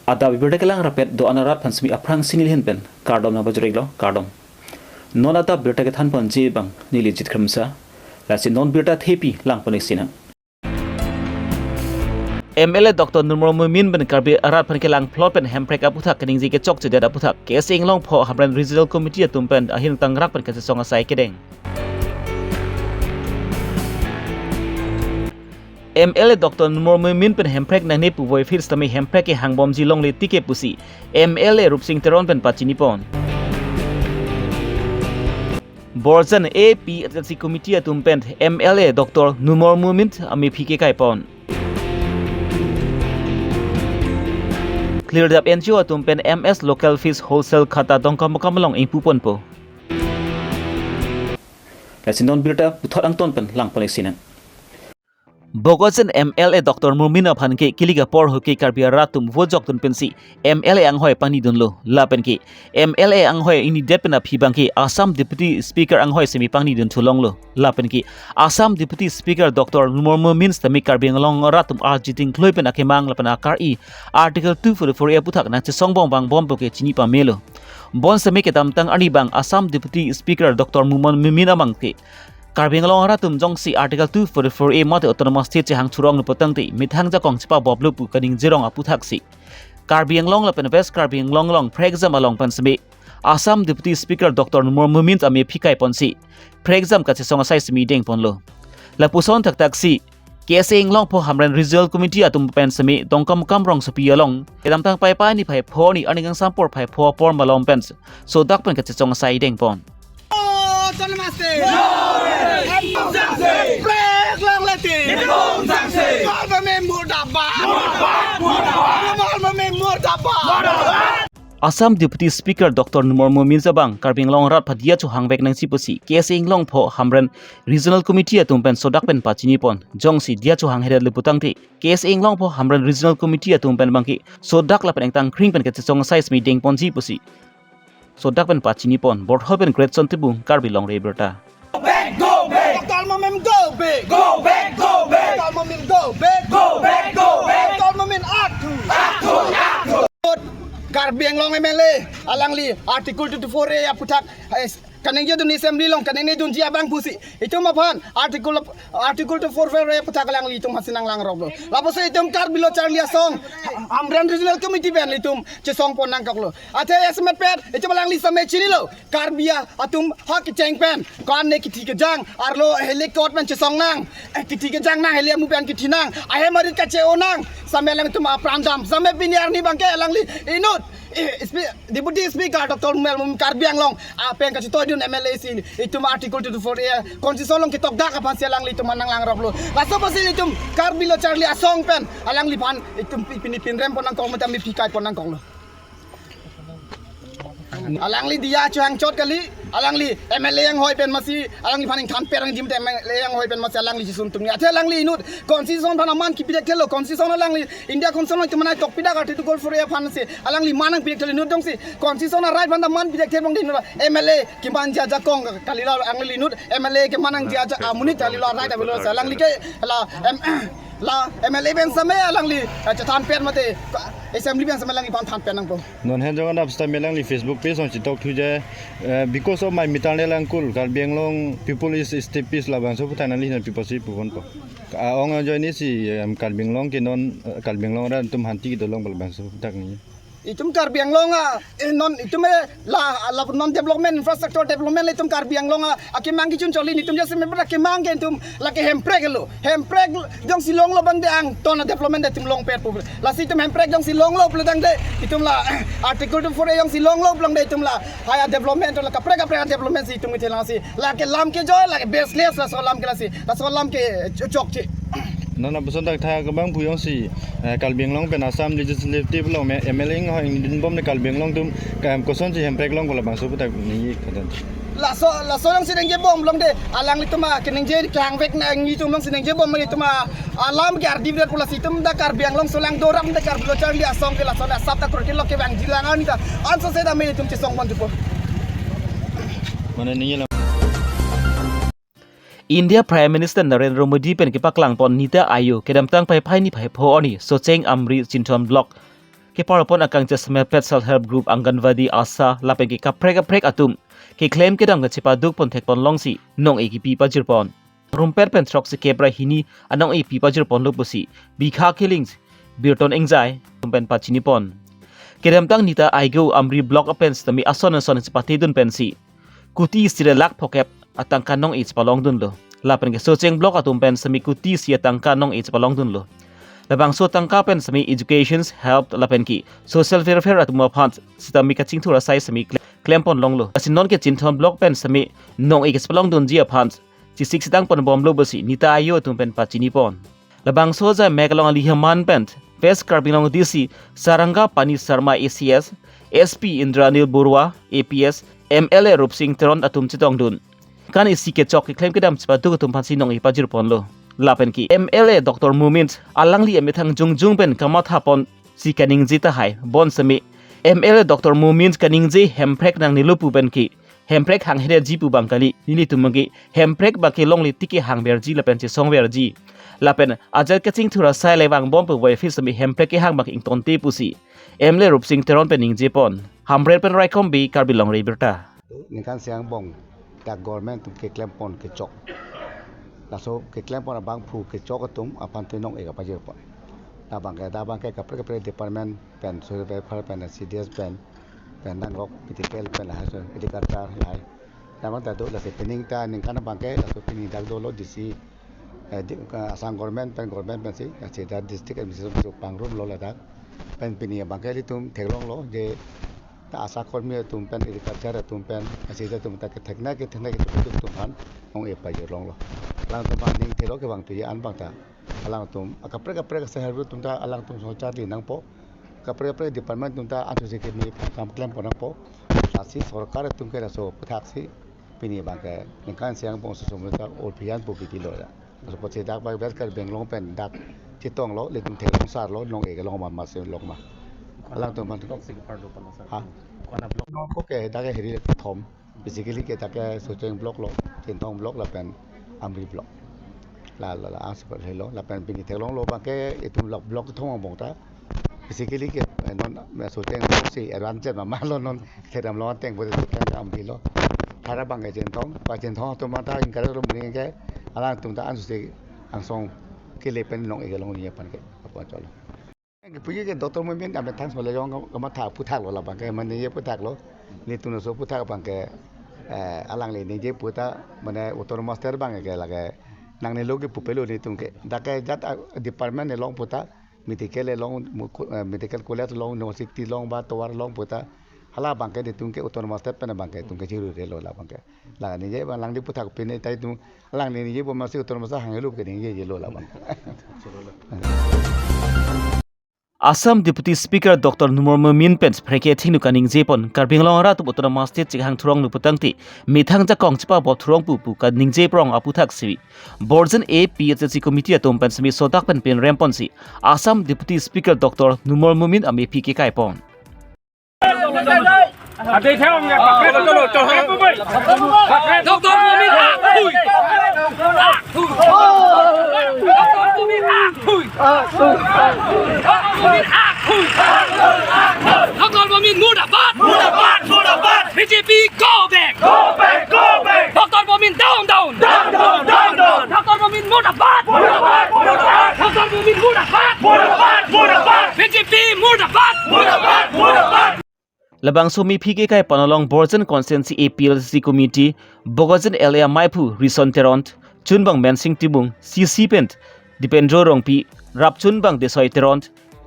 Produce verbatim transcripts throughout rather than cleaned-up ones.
Adap abirta kelang rapet do-an arat aphan semi aphrangsi neli ahin pen kardom nangpajir-iklo, kardom. Non adap birta kethan ponji abang neli Jit Khremsa, lasi non birta thepi lang pon-ik sinang. M L A Doctor Numal Momin pen Karbi arat aphan kelang phlot pen hemprek aputhak keningje kechokchedet aputhak K S A Inglongpho Hamren Regional Committee atum pen ahin tangrak pen kachesong asai kedeng. M L A Doctor Numal Momin pen hemprek nangne puvoiphit setame hemprek kehangbomji longle tike pusi M L A Rupsing Teron pen pachini pon. Borjan A P H L C Committee atum pen M L A Doctor Numal Momin amephi kekai pon. Klirdap N G O atum pen M S Local Fish Wholesale Khata Dongkamukam along ingpu ponpo. Lasi non birta puthot angton pen lang pon-ik sinang. Bokajan M L A Doctor Momin aphan ke kilik apor ahut ke Karbi arat atum vote jokdun pensi M L A anghoi pangnidunlo, lapen ke M L A anghoi ingnidet pen aphi abang ke Assam Deputy Speaker anghoi semi pangnidunthu longlo, lapen ke Assam Deputy Speaker Doctor Numal Momin setame Karbi Anglong arat atum arjiting kloi pen akemang lapen akar-i Article two forty-four A aputhak nangchesongbom vangbompo ke chini pamelo. Bonseme kedamtang arni abang Assam Deputy Speaker Doctor Numal Momin abang ke Karbi Anglong arat atum jongsi Article two forty-four A mate Autonomous State chehang churong lo putangte methang jakong chepaboplo pu kaningjerong aputhaksi Karbi Anglong lapen West Karbi Anglong along prekjam along pen seme Assam Deputy Speaker Doctor Numal Momin amephi kai ponsi prekjam kachesong asai semi deng ponlo. Lapuson thakthak si K S A Inglongpho Hamren Regional Committee atum pen seme Dongkamukam rongsopi along kedamtang Paipai niphai pho arni arni kangsam porphai pho apor malom pen sodak pen kachesong asai deng pon. Oh, autonomous state. Break long lati. Government murdabad. Government murdabad. Assam Deputy Speaker Doctor Numal Momin abang Karbi Anglong arat aphan diya chohangvek nangji pusi K S A Inglongpho Hamren Regional Committee atum pen sodak pen pachini pon. Jongsi diya chohanghedet le putangte K S A Inglongpho Hamren Regional Committee atum pen abang ke sodak lapen engtang kring pen kachesong asai semi deng ponji pusi sodak pen pachini pon. Borthol pen Greatson Timung, Karbi Longri Abirta. Go back, go back. Doctor Momin, go back. Go back, go back. Doctor Momin, go back. Go back, go back. Doctor Momin, aktu. Aktu, aktu. Karbi Anglong M L A, alangli Article two forty-four A aputhak, eh, kaningjedun assembly along kaningnedunji abang pusi itum aphan Article, Article two forty-four A aputhak alangli itum aphan si nanglang roklo. Lapusi itum Karbi Lo Charli Asong, Hamren Regional Committee pen itum chesong pon nangkoklo. Athe esmet pet itum alangli seme chinilo. Karbi atum ha kecheng pen, ko-an ne kithi kejang, arlo heli court pen chesong nang, eh, kithi kejang nang, heli amu pen kithi nang, ahem arit kache-o nang, seme alanglitum apran dam, seme pini arni abang ke alangli inut, eh, spe-, Deputy Speaker Doctor Numal Momin Karbi Anglong apen kachetoidun M L A si, itum Article two forty-four A, Constitution along ketokdak aphan si alanglitum nanglang roklo. Laso apotsi itum Karbi Lo Charli Asong pen, alangliphan itum pi-, pini pinrem pon nangkok mate mephi kai pon nangkoklo. Alangli diya chohang chot kali, alangli M L A anghoi pen masi, alangliphan ingthan perang jim te M L A anghoi pen masi alangli jisun tumni. Athe alangli inut Constitution aphan aman kipidak thelo, Constitution alangli India Constitution itum manai tokpidak Article four A aphan si, alangli manang pidak thelo inut jongsi Constitution a right aphan aman pidak thelo bang di inut M L A kemanji ajakong kalilo alangli inut M L A kemanangji aja amonit kalilo right avelo si alangli ke la em, la M L A pen seme alangli, eh, chethan pen mate assembly pen seme alangliphan than pen nangpo. Non hen jong anap sita alangli Facebook page along chetok thuji, eh, because of my maternal uncle, Karbi Anglong people is escapist labangso aputhak nangli non people si pu ponpo. Ka-ong ajoine si, em, Karbi Anglong ke non, eh, Karbi Anglong arat atum hanti kedo long labangso aputhak ni. Itum Karbi Anglong a, eh, non itum, eh, la, la non development, infrastructure development le itum Karbi Anglong a, akemang kechun choli ni itum jasi member akemang ke itum lake hemprek lo. Hemprek jongsi longlo bang de angton a development de itum longpet pu. Lasi itum hemprek jongsi longlo pulo tangte itum la Article two forty-four A jongsi longlo pulo tangte itum la haya development la kaprek kaprek development si itum ithela si lake lam kejoi lake baseless laso alam ke lasi laso alam ke chokche. Non apuson dak tha kabang pu jongsi, eh, Karbi Anglong pen Assam Legislative along me M L A anghoi ingdunbom ne Karbi Anglong atum kam kosonsi hemprek longpo labangso aputhak ni khadan. Laso, laso jongsi ningje bom long de, alanglitum a, keningje kehangvek nangji atum jongsi ningje bom alanglitum a, alam ke ardi birat pula si itum dak Karbi Anglong solang doram dak Karbi Lo Charli Asong ke laso na sap ta kurti lo kevangji lang ani ta, anso se da me itum chesong pon thupo. Mane ni la. India Prime Minister Narendra Modi pen kepaklang pon Niti Aayog kedamtang Paipai niphai pho arni Socheng Amri Chinthon Block kepar pon akangchesmet pet self help group, Anganwadi, ASHA lapen ke kaprek kaprek atum keklem kedam kachepaduk pon thek pon longsi nong-e kepi pajir pon. Rumpet pen throksi kep ra hini anong-e pi pajir ponlo pusi Bikha Killings, Birton Engjai atum pen pachini pon. Kedamtang Nita Aigao Amri block apen sitame ason ason chepate dun pensi kuti isi ra lakh phokep atangka nong-e chepalong dunlo. Lapen ke Socheng block atum pen sitame kuti isi atangka nong-e chepalong dunlo. Labangso tangka pen sitame education, health lapen ke social welfare atum aphan sitame kachingthur asai sitame kle-, klem pon longlo. Lasi non ke Chinthon block pen sitame nong-e kachepalong dunji aphan chesik sedang pon bomlo pusi Nita Aigao atum pen pachini pon. Labangso ajai mek along alihaman pen West Karbi Anglong D C Saranga Pani Sharma A C S, S P Indranil Baruah A P S, M L A Rupsing Teron atum chetong dun. Kan isi kechok keklem kedam chepaduk atum aphansi nong-e pajir ponlo. Lapen ke M L A Doctor Momin alangli amethang jongjong pen kamatha ponsi kaningje tahai, bonsitame M L A Doctor Momin kaningje hemprek nangnelo pu pen ke hemprek hanghereji pu abang kali, nelitum abang ke hemprek abang ke longle tik ke hangverji lapen chesongverji. Lapen ajat kachingthur asai le vangbom pu wai fis sitame hemprek kehang abang ke ingtonte pusi M L A Rupsing Teron pen ningje pon. Hamren pen Raikom Bey, Karbi Longri Abirta. Ningkan isi angbong dak government atum keklem pon kechok. Laso keklem pon abangphu kechok atum aphan tu nong-e kapajir pon. Labang ke, labang ke kaprek kaprek department pen, social welfare pen, C D S pen, pen nangrok, medical pen, lahai so, agriculture lahai. Labang ta do, lasi pining ta ningkan abang ke, laso pini dak dolo D C, eh, di, eh, Assam government pen, government pensi, lasi dak district administration so pangrumlo ladak. Pen pini abang ke ilitum theklonglo, je ta ASHA kormi atum pen, agriculture atum pen, lasi atum ta kethekna, kethekna, kethekna atum aphan nong-e pajir longlo. Alangtum aphan ning thelo ke bang tu ye an bang ta. Alangtum, akaprek kaprek self help group atum ta alangtum songchar di nangpo. Kaprek kaprek department atum ta ansu si keme kam klem pon nangpo. Lasi sorkar atum ke laso aputhak si pini abang ke ningkan isi angbong sosomrita abhiyan pu kiti lo ya. Laso apotsi dak bang West Karbi Anglong pen dak chetonglo, ilitum theklong sarlo, nong-e kelong ma masi long ma. Alangtum aphan. Block si kepar do pala sar. Ha? Kona block? Nong ko ke dak ke hiri kethom. Basically ke dak ke Socheng block lo, Chinthon block lapen Amri block. La, la, la, ang super hello, lapen pini theklonglo abang ke itum la block kethom angbong ta. Basically ke, eh, non, eh, Socheng block si advantage ma, malo non, kedam lo teng bote Socheng Amri lo. Thara abang ke Chinthon, pa Chinthon atum ta ingkar lo muni ke, alangtum ta ansu si angsong kele pen nong-e kelong ye pan ke, apa cholo. Puji ke Doctor Momin amethang sole jong kamatha aputhak lo labang ke, mane ye aputhak lo. Nelitum laso aputhak abang ke, eh, alangli ningje pu ta, mane autonomous state abang ke lake nangnelo ke pupelo nelitum ke. Dak ke jat, ah, department along pu ta, medical along, mu-, ku-, eh, medical college along, university along ba tovar along pu ta, hala abang ke nelitum ke autonomous state pen abang ke itum ke jiru relo labang ke. La ningje abang alangli aputhak pine ta itum, alangli ningje pu masi autonomous state hanglo ke ningje jelo labang. Assam Deputy Speaker Doctor Numal Momin pen phrengke thingnu kaningje pon, Karbi Anglong arat atum autonomous state chehang thurong nu putangte methang jakong chepabop thurong pu pu kaningje prong aputhak si Borjan A P H L C committee atum pen semi sodak pen pinrem ponsi Assam Deputy Speaker Doctor Numal Momin amephi kekai pon. Doctor Momin ahui! Ahui! Doctor Momin ahui! Doctor Momin ahui! Doctor Momin murdabad! Murdabad! Murdabad! B J P go back! Go back! Go back! Doctor Momin down, down! Down, down, down, down! Doctor Momin murdabad! Murdabad! Murdabad! Doctor Momin murdabad! Murdabad! Murdabad! B J P murdabad! Murdabad! Murdabad! Labangso mephi kekai pon along Borjan Constituency A P L C Committee, Bokajan L A amaiphu Rison Teron, chunbang Mensing Timung, C C pen Dipendro Rongpi, rap chunbang Desoi Teron,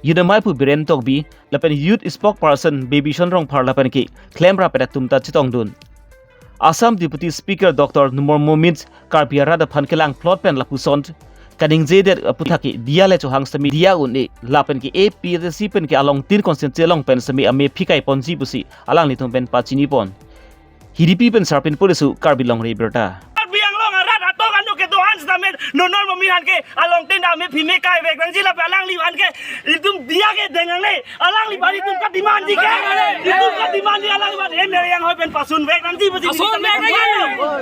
Youth amaiphu Biren Tokbi, lapen Youth Spokesperson Bebison Rongphar lapen ke klemrap pen atum ta chetongdun. Assam Deputy Speaker Doctor Numal Momin Karbi arat aphan kelang plot pen lapuson kaningjedet aputhak ke diya le chohang semi diya un-e lapen ke A P H L C pen ke along tin constituency along pen semi amephi kai ponji pusi alanglitum pen pachini pon. Hiripi pen Sarpin Polisu, Karbi Longri Abirta. Karbi Anglong arat atum anu kedoan sitame Numal Momin aphan ke along tin amephi me kai vek nangji lapen alangli aphan ke itum diya ke deng nangne. Alangli aphan itum ka demand ji ke. Itum ka demand ji alangli aphan M L A yang hoi pen pasun vek nangji pusi. Pasun vek nangji.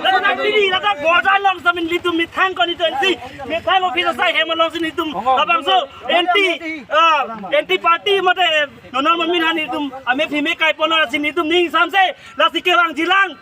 Ladak pini ladak Borjan along sitame nelitum methang constituency, methang office asai hem along si nelitum labangso anti, ah, anti party mate Non non mamin han itum ame phime kai pon lasi nelitum ning samse lasi kevang jilang.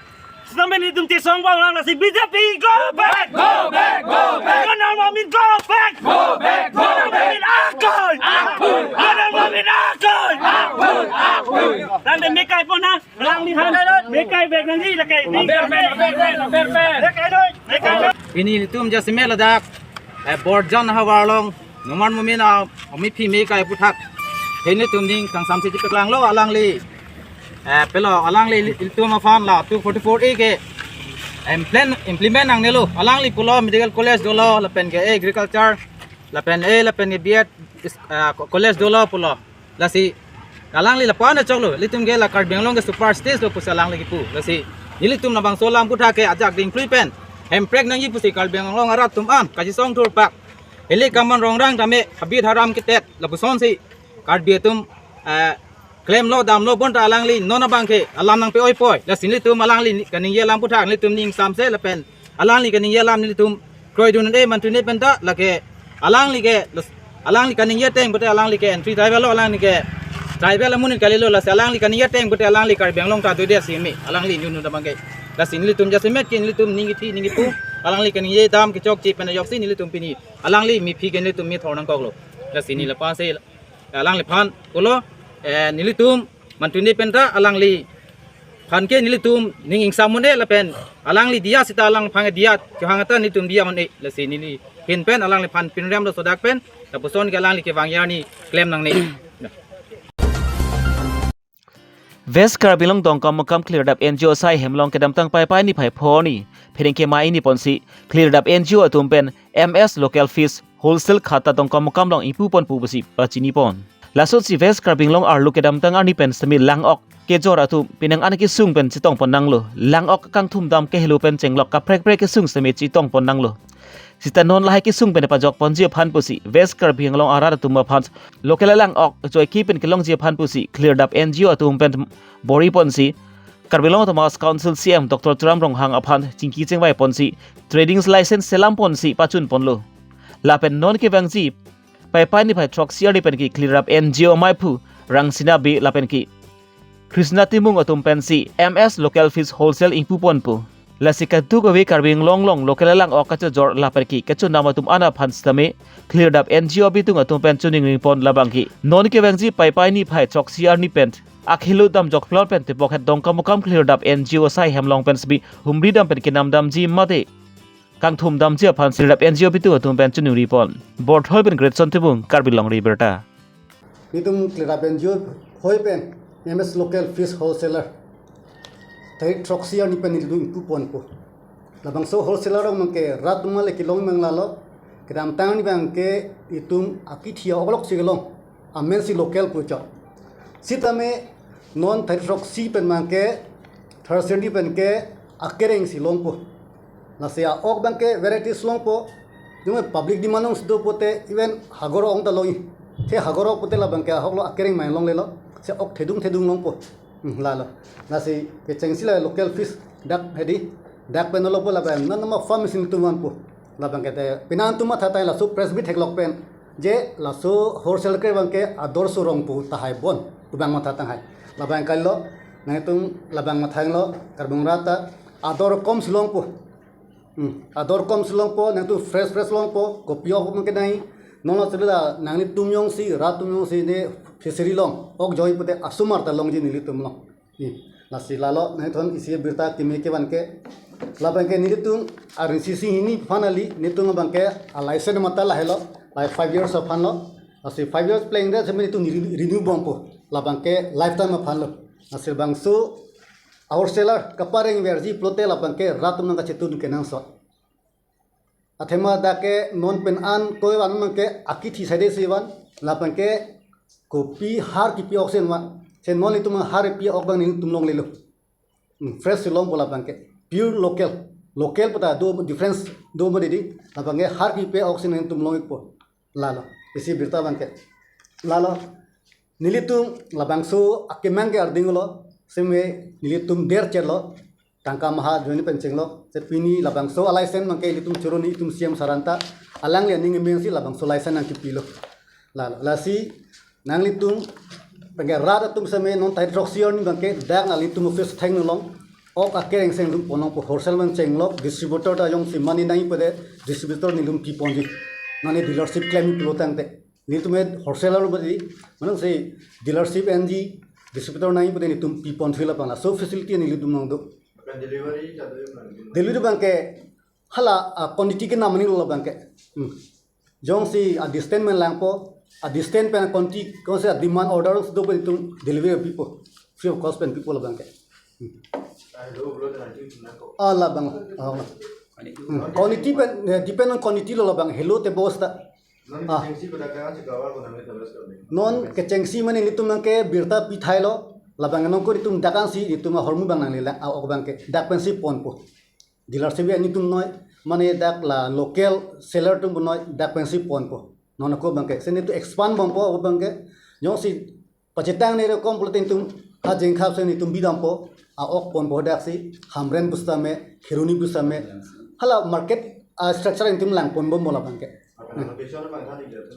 Sampai nelitum tisong bang lang lasi B J P go back, go back, go back. Non non mamin go back, go back, go back. Non non mamin akoi, akoi, non non mamin akoi, akoi, akoi. Dan de me kai pon na, lang ni han, me kai back nang ni lake ni. Ber, ber, ber, ber, ber, ber. Me kai noi, me kai noi. Pini nelitum jasemet ladak, eh, Borjan havar along, non non mamin a, amiphi me kai aputhak. Hini tum ning kangsam si chipaklang lo alangli. Eh, pelo alangli ilitum aphan la two forty-four A ke implement, implement nangnelo. Alangli pulo medical college dolo, lapen ke agriculture, lapen eh, lapen ke B Ed is-, ah, co-, college dolo pulo. Lasi alangli lapu-an choklo, ilitum ke la Karbi Anglong ke super state lo pusi alangli kipu. Lasi nelitum labangso alam aputhak ke ajak dingklui pen hemprek nangji pusi Karbi Anglong arat atum an kachisong thurpak. Ili kaman rongrang tame habit haram kitet lapuson si Karbi atum, eh, klemlo damlo bonta alangli non abang ke alam nangpe-oipoi. Lasi nelitum alangli ni-, kaningje alam aputhak nelitum ning samse lapen alangli kaningje alam nelitum kroidun-e mantune penta lake alangli ke lus-, alangli kaningje ateng pute alangli ke entry tribal lo, alangli ke tribal amonit kalilo, lasi alangli kaningje ateng pute alangli Karbi Anglong ta dode si me alangli nunu damang ke. Lasi nelitum jasemet ke nelitum ning kithi ning kipu alangli kaningje dam kechokche pen ajoksi nelitum pini alangli miphi ke nelitum mithor nangkoklo. Lasi neli lapu-an si alangliphan pulo, eh, nelitum mantune penta alangliphan ke nelitum ning ingsam un-e lapen alangli diya sita alangphan diya kehang ata nelitum diya un-e, lasi neli ahin pen alangliphan pinrem lo sodak pen lapuson ke alangli kevang arni klem nangne. West Karbi Anglong Dongkamukam Khlirdap N G O asai hem along kedamtang Paipai niphai pho arni pherangke mai ni ponsi Khlirdap N G O atum pen M S Local Fish Wholesale khata Dongkamukam along ingpu pon pu pusi pachini pon. Laso si West Karbi Anglong arlo kedamtang arni pen semi lang-ok kejor atum penang an kesung pen chetong pon nanglo. Lang-ok kangthum dam kehelo pen chenglok kaprek prek kesung semi chetong pon nanglo. Sita non lahai kesung pen pajok ponji aphan pusi West Karbi Anglong arat atum aphan local lang-ok joike pen kelongji aphan pusi Khlirdap N G O atum pen bor-i ponsi Karbi Anglong Autonomous Council C M Doctor Tuliram Ronghang aphan chingki chingvai ponsi trading license selam ponsi pachun ponlo. Lapen non kevangji Paipai niphai throksi arni pen ke Khlirdap N G O maiphu Rangsina Bey lapen ke Krishna Timung atum pensi M S Local Fish Wholesale ingpu pon pu. Lasi kadokave Karbi Anglong along local lang-ok kachojor lapen ke kachonam atum an aphan sitame Khlirdap N G O abitung atum pen choningri pon labang ke non kevangji Paipai niphai throksi arni pen akhelo damjok plot pen tepok het Dongkamukam Khlirdap N G O asai hem along pen sbi humri dam pen kenam damji mate kangthum damji aphan Khlirdap N G O abitung atum pen choningri pon. Borthol pen Greatson Timung, Karbi Longri Abirta. Nelitum Khlirdap N G O hoi pen M S Local Fish Wholesaler tarik throksi arni pen nelitum ingpu pon pu. Labangso wholesaler along abang ke rat atum le kelong mang lalo. Kedamtang arni abang ke itum akithi a-ok lok si kelong. Amen si local pu chok. Sitame non tarik throksi pen abang ke Thursday arni pen ke akereng si longpo. Lasi a-ok abang ke varieties longpo. Yung public demand along si do pute even hagor ong ta long. The hagor ok pute labang ke ahok lo akereng mai longlelo. Si ok thedung thedung longpo. Hmm, lalo. Lasi kechengsi la local fish dak hedi. Dak pen longpo labang non nama farm si nelitum vanpo. Labang ke te penang atum matha tang laso press meet theklok pen. Je laso wholesale ke abang ke ador surong pu tahai bon. Pu abang matha tang hai. Labang kalilo, nangtum labang matha lo, Karbi Anglong arat ta ador kom si longpo. Hmm, ador kom si longpo, nangtum fresh fresh longpo, kopi ok abang ke nai. Non lo sila nanglitum jongsi, rat atum jongsi ne fishery along, ok joi pute asomar ta longji nelitum along. Hmm, lasi lalo, nangtum isi abirta kimi kevan ke. Labang ke nelitum, arin sisi hini aphan kali, nelitum abang ke, a license matha lahelo, lai five years aphan lo. Lasi five years pleng de, semi nelitum renew, renew bompo. Labang ke lifetime aphan lo. Lasi bangso, a wholesaler, kaparengverji pulote labang ke, rat atum nangkachetun kenangsot. Athema dak ke non pen an koi van abang ke akithi side si van, labang ke kopi har kipi ok si van, si non nelitum har pi ok abang nelitum longlelo. Hmm, fresh si longpo labang ke. Pure local. Local puta do difference do mo didi, labang ke har kipi ok si nelitum long-ikpo. Lalo. Isi abirta abang ke. Lalo. Nelitum labangso akemang ke arding lo, seme nelitum der chelo, tangka maha joni pen chenglo, se pini labangso a license abang ke ilitum choro nelitum C M sir anta, alangli aning amen si labangso license nangkipilo. Lalo, lasi nanglitum Penke rat atum seme non tahai throksi arni abangke dak nanglitum office theng nulong. Ok akereng seng lum ponong po wholesale man chenglok distributor ta jongsi mane nangji pulote distributor nelitum piponji. Mane dealership klem pulo tangte. Nelitum wholesaler lo badi. Mane si dealership enji distributor nangji pulote nelitum pipon thula pangla. So facility nelitum nangdo. Akan delivery ta do yang nang. Delivery abangke hala a quantity ke namani lo abangke. Hmm. Jongsi a distance man langpo, a distance pen quantity, jongsi a demand order sudo pen itum delivery pipo. Free of cost pen pipo labangke. Hmm. Ah, hello, bro, dan nanti guna kok. Ah, labang. Ah, labang. Hmm. Quantity pen, eh, depend on quantity lo labang. Hello te bosta. Non Ah. kechengsi pada kan si kawal ko nang terus kami. Non kechengsi mane nelitum abangke birta pithai lo, labang nangkok itum dak ansi itum ahormu abang nangle lang, ah, ok abangke. Dak pensi ponpo. Dealership ya nelitum noi, mane dak la local seller atum noi, dak pensi ponpo. Non ako abangke, si nelitum expand bompo ako abangke, jongsi pachetang ne rekom pulote nelitum, ha jengkhap si nelitum bidampo, a ok ponpo daksi, Hamren pusitame, Kheroni pusitame, hala market, a structure nelitum lang ponbom labangke. Apa location apa yang tadi dia tu?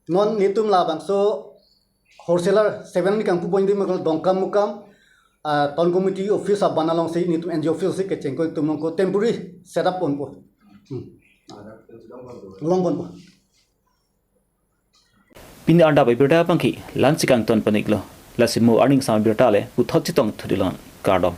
Non nelitum labangso wholesaler seven ni kangpu point di makal Dongkamukam, ah, town committee office abana alongsi nelitum N G O office si kechengkok itum nangkok temporary setup ponpo. Hmm. Ada yang sedang bantu. Long ponpo. Pini adap abirta abangke la-ansi kangton panik lo. Lasi mo arni angsam abirta le puthot chetong thudilon kardom.